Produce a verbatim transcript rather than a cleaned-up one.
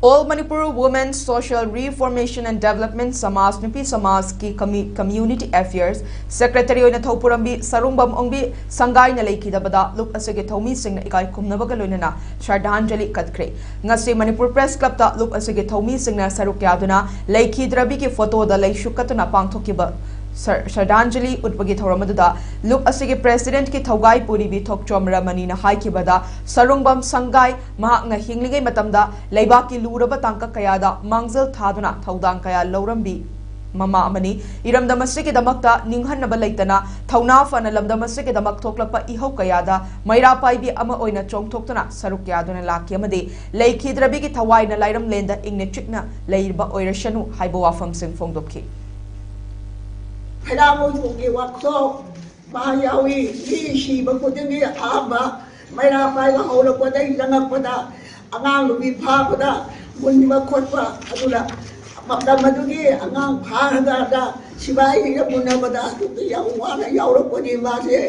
All Manipur Women Social Reformation and Development ꯁꯃꯥꯖ ꯅꯨꯄꯤ ꯁꯃꯥꯖꯀꯤ community affairs secretary ꯑꯣꯏꯅ ꯊꯧꯄꯨꯔꯝꯕꯤ ꯁꯔꯨꯡꯕꯝ ꯑꯣꯡꯕꯤ ꯁꯪꯒꯥꯏꯅ ꯂꯩꯈꯤꯗꯕꯗ ꯂꯨꯞ ꯑꯁꯤꯒꯤ ꯊꯧꯃꯤꯁꯤꯡꯅ ꯏꯀꯥꯏ ꯈꯨꯝꯅꯕꯒ ꯂꯣꯏꯅꯅ ꯁ꯭ꯔꯗꯥꯟꯖꯂꯤ ꯀꯠꯈ꯭ꯔꯦ꯫ ꯉꯁꯤ ꯃꯅꯤꯄꯨꯔ ꯄ꯭ꯔꯦꯁ ꯀ꯭ꯂꯕꯇ ꯂꯨꯞ ꯑꯁꯤꯒꯤ ꯊꯧꯃꯤꯁꯤꯡꯅ ꯁꯔꯨꯛ ꯌꯥꯗꯨꯅ ꯂꯩꯈꯤꯗ꯭ꯔꯕꯤꯒꯤ ꯐꯣꯇꯣꯗ ꯂꯩꯁꯨ ꯀꯠꯇꯨꯅ ꯄꯥꯡꯊꯣꯛꯈꯤꯕ ꯁ꯭ꯔꯗꯥꯟꯖꯂꯤ ꯎꯠꯄꯒꯤ ꯊꯧꯔꯝ ꯑꯗꯨꯗ ꯂꯨꯞ ꯑꯁꯤꯒꯤ ꯄ꯭ꯔꯦꯁꯤꯗꯦꯟꯠꯀꯤ ꯊꯧꯒꯥꯏ ꯄꯨꯔꯤꯕꯤ ꯊꯣꯛꯆꯣꯝ ꯔꯃꯅꯤꯅ ꯍꯥꯏꯈꯤꯕꯗ ꯁꯔꯨꯡꯕꯝ ꯁꯪꯒꯥꯏ ꯃꯍꯥꯛꯅ ꯍꯤꯡꯂꯤꯉꯩ ꯃꯇꯝꯗ ꯂꯩꯕꯥꯛꯀꯤ ꯂꯨꯔꯕ ꯇꯥꯡꯀꯛ ꯀꯌꯥꯗ ꯃꯥꯡꯖꯤꯜ ꯊꯥꯗꯨꯅ ꯊꯧꯗꯥꯡ ꯀꯌꯥ ꯂꯧꯔꯝꯕꯤ ꯃꯃꯥ ꯑꯃꯅꯤ꯫ ꯏꯔꯝꯗꯝ ꯑꯁꯤꯒꯤꯗꯃꯛꯇ ꯅꯤꯡꯍꯟꯅꯕ ꯂꯩꯇꯅ ꯊꯧꯅꯥ ꯐꯅ ꯂꯝꯗꯝ ꯑꯁꯤꯒꯤꯗꯃꯛ ꯊꯣꯛꯂꯛꯄ ꯏꯍꯧ ꯀꯌꯥꯗ ꯃꯩꯔꯥ ꯄꯥꯏꯕꯤ ꯑꯃ ꯑꯣꯏꯅ ꯆꯣꯡꯊꯣꯛꯇꯨꯅ ꯁꯔꯨꯛ ꯌꯥꯗꯨꯅ ꯂꯥꯛꯈꯤ ꯑꯃꯗꯤ ꯂꯩꯈꯤꯗ꯭ꯔꯕꯤꯒꯤ ꯊꯋꯥꯏꯅ ꯂꯥꯏꯔꯝꯂꯦꯟꯗ ꯏꯪꯅ ꯆꯤꯛꯅ ꯂꯩꯕ ꯑꯣꯏꯔꯁꯅꯨ ꯍꯥꯏꯕ ꯋꯥꯐꯝꯁꯤꯡ ꯐꯣꯡꯗꯣꯛꯈꯤ꯫ ꯐꯩꯔꯥꯃꯣꯏꯊꯣꯡꯒꯤ ꯋꯥꯛꯁꯣꯞ ꯃꯥ ꯌꯥꯎꯏ꯫ ꯃꯤ ꯁꯤꯕ ꯈꯨꯗꯤꯡꯒꯤ ꯑꯍꯥꯟꯕ ꯃꯩꯔꯥ ꯄꯥꯏꯕ ꯍꯧꯔꯛꯄꯗꯒꯤ ꯆꯪꯉꯛꯄꯗ ꯑꯉꯥꯡ ꯅꯨꯄꯤ ꯐꯥꯕꯗ ꯃꯨꯟꯕ ꯈꯣꯠꯄ ꯑꯗꯨꯅ ꯃꯇꯝ ꯑꯗꯨꯒꯤ ꯑꯉꯥꯡ ꯐꯥꯔꯒ ꯁꯤꯕꯥꯏꯁꯤꯡꯒ ꯃꯨꯟꯅꯕꯗ ꯑꯗꯨꯗ ꯌꯥꯝ ꯋꯥꯅ ꯌꯥꯎꯔꯛꯄꯅꯤ ꯃꯥꯁꯦ꯫